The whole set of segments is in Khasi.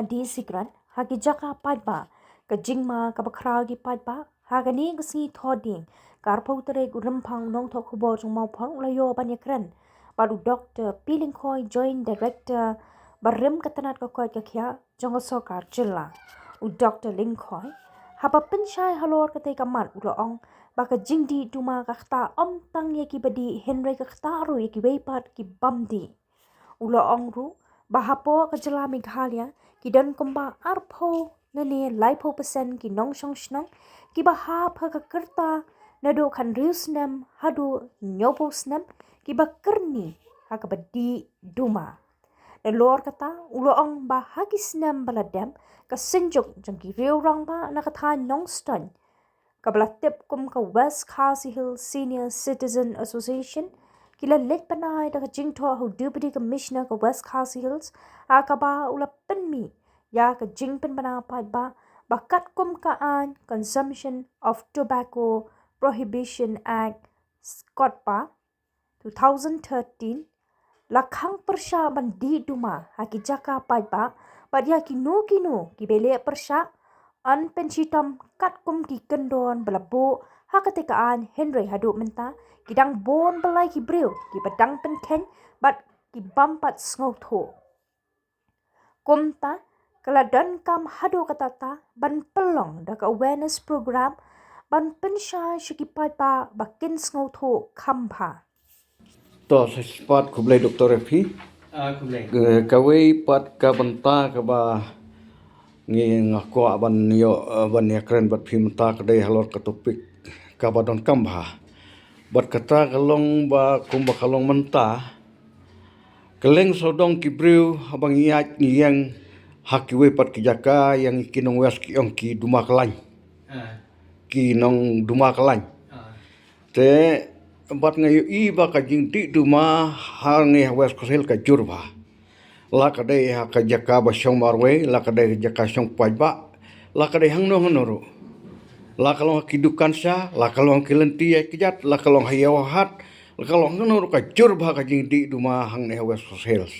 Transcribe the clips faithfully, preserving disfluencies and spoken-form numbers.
D C Grant ha ki jaka paidbah. Ka jingma kaba khraw ki paidbah ha kane ka sngi Thohdieng, ka arphew tarik u Rymphang, u nongthoh khubor jong Mawphor u la ïoh ban ïakren bad u Doktor P Lyngkhoi, Joint Director barim ka tnat ka koit ka khiah jong ka sorkar jylla. U Doktor Lyngkhoi haba pynshai halor katei ka mat u la ong ba ka jingdih duma ka ktah ym tang ïa kiba dih hynrei ka ktah ruh ïa kiwei pat ki bym dih. U la ong ruh ba hapoh ka jylla Meghalaya ki don kumba arphew lane laiphew percent ki nongshong shnong kiba hap ha ka rta naduh khathynriew snem haduh hynñiewphew snem kiba kyrni ha kaba dih duma. Nalor kata u la ong ba ha ki snem ba la dep, ka Synjuk jong ki Riew Rangbah na ka thaiñ Nongstoiñ kaba la tip kum ka West Khasi Hills Senior Citizen Association ki la leit bnai da ka jingthoh ha u Deputy Commissioner ka West Khasi Hills ha kaba u la pynmih ïa ka jingpynbna paidbah ba katkum ka aiñ Consumption of Tobacco Prohibition Act, COTPA, two thousand thirteen, la khang pyrshah ban dih duma ha ki jaka paidbah bad ïa kino kino kiba leh pyrshah yn pynshitom katkum ki kyndon ba la buh ha katei ka aiñ hynrei haduh mynta ki dang bun ba lai ki briew kiba dang pynkheiñ bad ki bym pat sngewthuh. Kumta ka la donkam haduh katta ban pynlong da ka awareness program ban pynshai sha ki paidbah ba kin sngewthuh kham bha. To, sa shisien pat khublei Doktor ïa phi. Ah, khublei. Eh, kawei pat ka bynta kaba ngi nga kwah ban ïoh, eh, ban ïakren bad phi mynta ka dei halor ka topic kaba donkam bha. Bad kata ka long ba kumba ka long mynta, ka long sawdong ki briew haba ngi ïaid ngi ïeng ha kiwei pat ki jaka ïa ngi ki nong West ki ong ki duma ka lain. Ah. Ki nong duma ka lain. Ah. Te bad nga ïohi ba ka jingdih duma ha ngi ha West Khasi Hills ka jur bha. La ka dei ha ka jaka ba shong marwei, la ka dei ha ka jaka shong paidbah, la ka dei hangno hangno ruh. La ka long ha ki dukan sha, la ka long ha ki lynti ïaid kjat, la ka long ha ïew ha hat, la ka long hangno ruh ka jur bha ka jingdih duma hangne ha West Khasi Hills.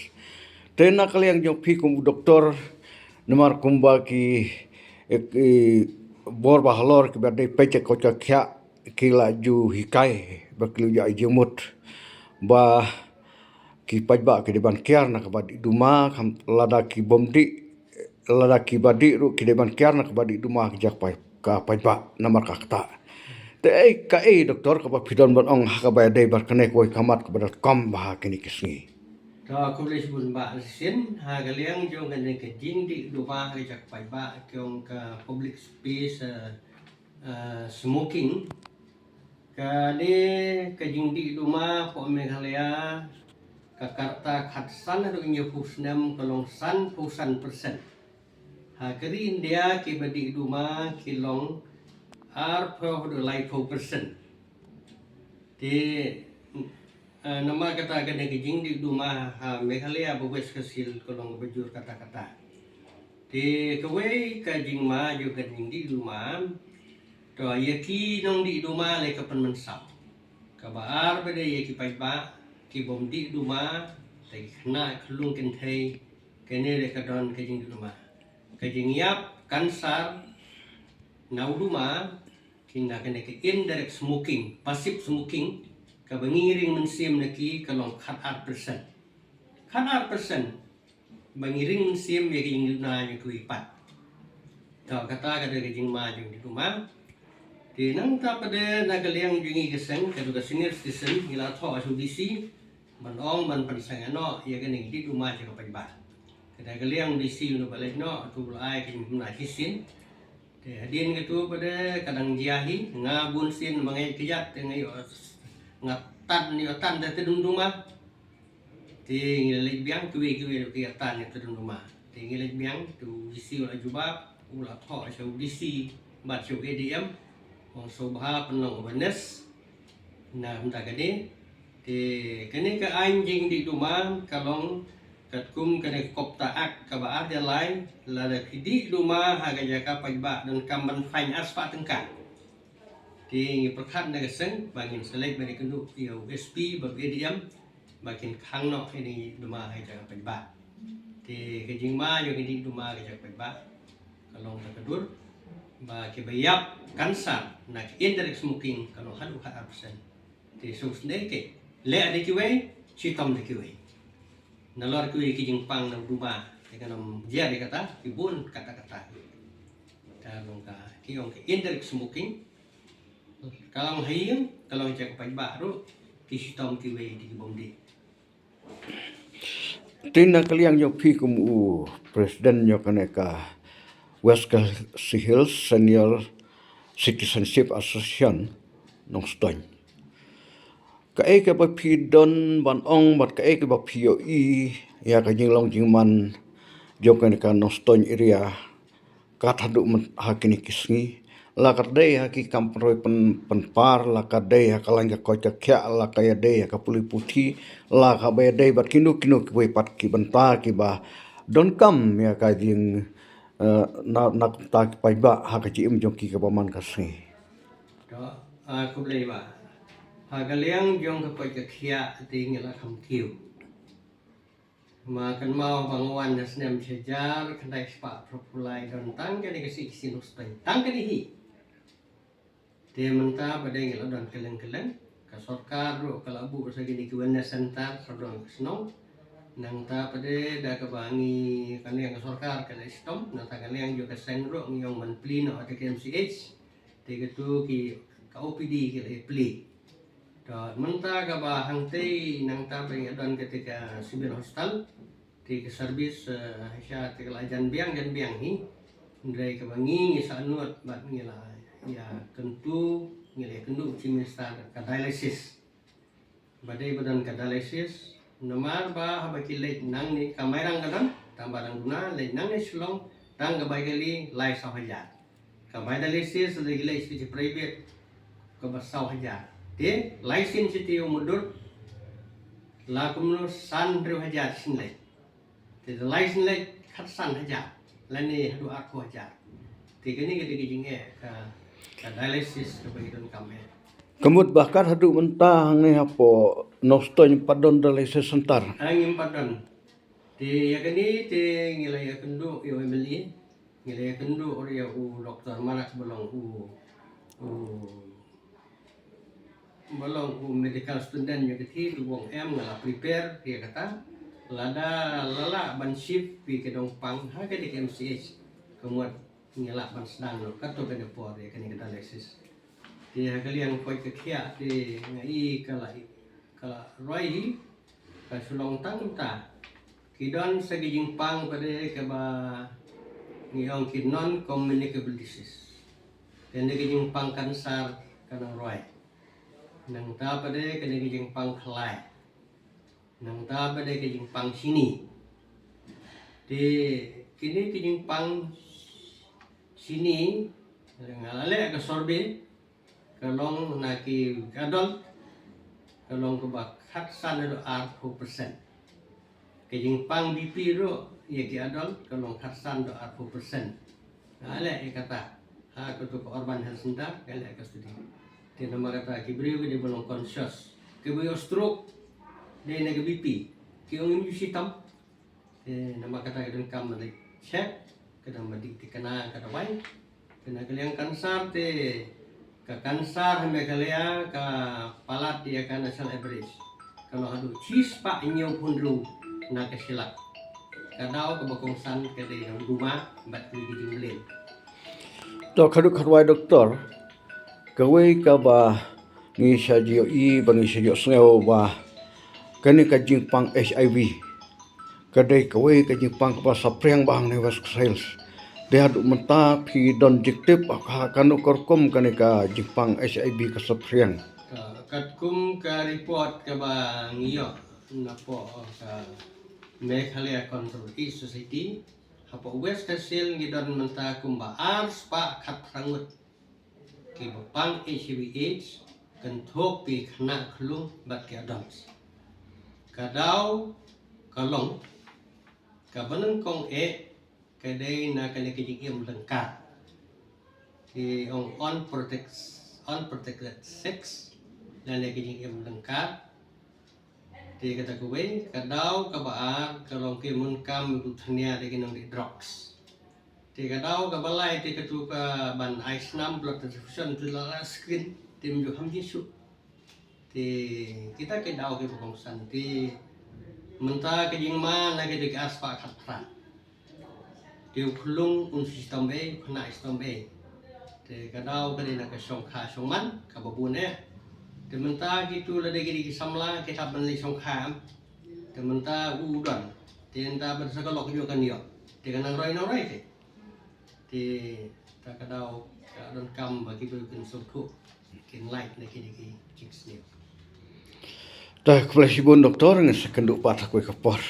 Te na ka liang jong phi kum u doktor, namar kumba ki, eh, ki bor ba halor kiba dei peit ka koit ka khiah ki la ju hikai, ba ki la ju ai jingmut ba ki paidbah ki dei ban kiar na kaba dih duma, kham lada ki bym dih, lada kiba dih ruh ki dei ban kiar na kaba dih duma ki jaka pai-, ka paidbah namar ka ktah. Te ei, kaei doktor kaba phi don ban ong ha kaba ïadei bad kane kawei ka mat kaba donkam bha ha kine ki sngi? To, khublei shibun Bah Shisien, ha ka liang jong kane ka jingdih duma ha ka jaka paidbah, ki ong ka public space, eh, eh, smoking. Kane ka jingdih duma hapoh Meghalaya, ka rta khatsan haduh hynñiewphew snem ka long sanphew san percent. Ha ka ri India kiba dih duma ki long arphew haduh laiphew percent. Te, eh, namar kata kane ka jingdih duma ha Meghalaya bad West Khasi Hills ka long kaba jur katta katta. Te kawei ka jingma jong ka jingdih duma, to ïa ki nongdih duma lei ka pynmynsaw. Kaba ar ba dei ïa ki paidbah ki bym dih duma, te ki khynnah khyllung kynthei, kane lei ka don ka jingdih duma. Ka jingïap kansar na u duma, ki na kane ka indirect smoking, passive smoking, kaba ngi ring mynsiem na ki ka long khatar percent. Khatar percent ba ngi ring mynsiem ïa ka jingdih duma jong kiwei pat. To kata ka dei ka jingma jong ki duma. Te nangta pat de na ka liang jong ngi ka seng, ka dei ka senior citizen, ngi la thoh sha u D C ban ong ban pynsangeh noh ïa kane ka dih duma jong ka paidbah. Ka dei ka liang D C u la leit noh, tu u la ai ka jingpynbna shisien. Te hadien katu pat de ka dang jia hi, nga bun sien ba nga ïaid kjat te nga ïoh, nga tan, ïoh tan da tdem duma. Te ngi la leit biang, kiwei kiwei ruh ki ïa tan ïa tdem duma. Te ngi leit biang, te u D C u la jubab, u la thoh sha u D C bad sha u A D M, ong sngewbha pynlong awareness na bynta kane. Te kane ka aiñ jingdih duma ka long katkum kane ka COPTA Act kaba ar hajar lai, lada phi dih duma ha ka jaka paidbah donkam ban fine ar spah tyngka. Te ngi pyrkhat na ka seng ba ngin sa leit ban ïakynduh ïa u S P bad u A D M ba kin khang noh ïa kine ki duma ha ka jaka paidbah. Te ka jingma jong ka dih duma ka jaka paidbah ka long da ka dur ba kiba ïap cancer na ka indirect smoking ka long haduh khatar percent. Te sngewsynei ka leh da kiwei, shitom da kiwei. Nalor kiwei ki jingpang na duma te kan ym jer ïa kata, ki bun katta katta. Ka long ka ki ong ka indirect smoking. Ka long ha ïing, ka long jaka paidbah ruh, ki shitom kiwei da ki bym dih. Te na ka liang jong phi kum u president jong kane ka West Khasi Hills Senior Citizenship Association Nongstoiñ, kaei kaba phi don ban ong bad kaei kaba phi ïohi ïa ka jinglong jingman jong kane ka Nongstoiñ area kat haduh myn- ha kine ki sngi, la ka dei ha ki kam pynroi pyn- pynpar, la ka dei ha ka lain ka koit ka khiah, la ka ïadei ha ka pule puthi, la kaba ïadei bad kino kino kiwei pat ki bynta kiba donkam ïa ka jing, eh, na na ka bynta ki paidbah ha ka jingim jong ki kaba man ka sngi. To, ah, khublei bah. Ha ka liang jong ka koit ka khiah te ngi la kham kiew. Ma kynmaw ba nga wan ha snem shihajar khyndai spah phraphew lai don tang kane ka shisien u spen tang kane hi. Te mynta pat de ngi la don kylleng kylleng, ka sorkar ruh ka la buh sa kine ki wellness center sawdong ka shnong. Nangta pat de da kaba ngi ka liang ka sorkar ka la shitom, nangta ka liang jong ka seng ruh ngi ong ban plie noh ha ka M C H. Te katu ki ka O P D ki la plie. To mynta kaba hangtei nangta ba ngi don kata ka civil hospital. Te ka service, eh, sha te ka la jan biang jan biang hi. Hynrei kaba ngi ngi sahnud bad ngi la ïa kyntu, ngi la ïa kyntu Chief Minister ka dialysis. Ba dei ba don ka dialysis. Namar ba haba ki leit nangne ka Mairang ka don, tang ba dang duna leit nangne Shillong, tang ka bai kali lai saw hajar. Ka bai dialysis leit ki leit sha private kaba saw hajar. Te lai sien sha te u mutdur la kumno san hynriew hajar sien leit. Te da lai sien leit khatsan hajar lane haduh arphew hajar. Te kane ka dei ka jingeh ka, ka dialysis kaba ngi donkam eh. Ka mut ba kat haduh mynta hangne hapoh Nongstoiñ pat don dialysis center? Hangne pat don. Te ïa kane te ngi la ïa kynduh ïa u M L A, ngi la ïa kynduh ruh ïa u Doktor Marak ba long u, u ba long u medical student ïa ka thi, u ong em nga la prepare ïa kata. Lada la lah ban shift ïa ka dong pang ha ka dei ka M C H, ka mut ngi lah ban sdang noh katto katne por ïa kane ka dialysis. Te ha ka liang koit ka khiah te nga i ka la, ka la roi hi, ka shu long tang kumta. Ki don sa ki jingpang pat de kaba ngi ong ki non communicable disease. Kane ka jingpang cancer ka nang roi. Nangta pat de kane ka jingpang khlai. Nangta pat de ka jingpang shini. Te kine ka jingpang shini nga la leh ka survey, ka long na ki adult ka long kaba khatsan haduh arphew percent. Ka jingpang B P ruh ïa ki adult ka long khatsan haduh arphew percent. Nga leh ïa kata ha katu ka Urban Health Center nga leh ka study. Te namar kata ki briew ki dei ba long conscious, kiba ïoh stroke dei na ka B P, ki ong ngim ju shitom. Te namar kata ka donkam ban check, ka dang ban dih thikna ka dawai. Te na ka liang cancer te ka cancer ha Meghalaya ka palat ïa ka national average. Ka long haduh shispah hynñiewphew hynriew na ka shi lak. Ka daw kaba kongsan ka dei dong duma bad ki jingleh. To khatduh khatwai doktor, kawei kaba ngi sa ju ïohi ba ngi sa ju sngew ba kane ka jingpang H I V ka dei kawei ka jingpang kaba saphriang ba hangne West Khasi Hills. Te haduh mynta phi don jingtip ha kano ka rukom kane ka jingpang H I V ka saphriang? Ka, katkum ka report kaba ngi ïoh napoh ka Meghalaya Control AIDS Society, hapoh West Khasi Hills ngi don mynta kumba arspah khatphra ngut kiba pang H I V AIDS, kynthup ïa ki khynnah khlum bad ki adults. Ka daw ka long kaba nyngkong eh ka dei na kane ka jingim lyngkar. Ki ong unprotect-, unprotected sex, lane ka jingim lyngkar. Te kata kawei, ka daw kaba ar ka long ki munkam u thnia da ki nongdih drugs. Te ka daw kaba lai te katu ka ban ai snam blood transfusion te la screen te mynjur ham jingsuk. Te kita ki daw kiba kongsan te mynta ka jingma na ki dei ki ar spah khatphra. Te u khlung un shitom ei, u khynnah shitom ei. Te ka daw ka dei na ka shongkha shongman kaba bun eh. Te mynta kitu lada ki dei ki samla ki hap ban leit shongkha. Te mynta u don. Te mynta ban sa ka lok ïoh kan ïoh. Te ka nang roi nang roi te. Te ta ka daw ka donkam ba ki ba kin sngewthuh kin lait na ki dei ki jingsniew. Ta khublei shibun doktor, ngan sa kynduh pat ha kawei ka por.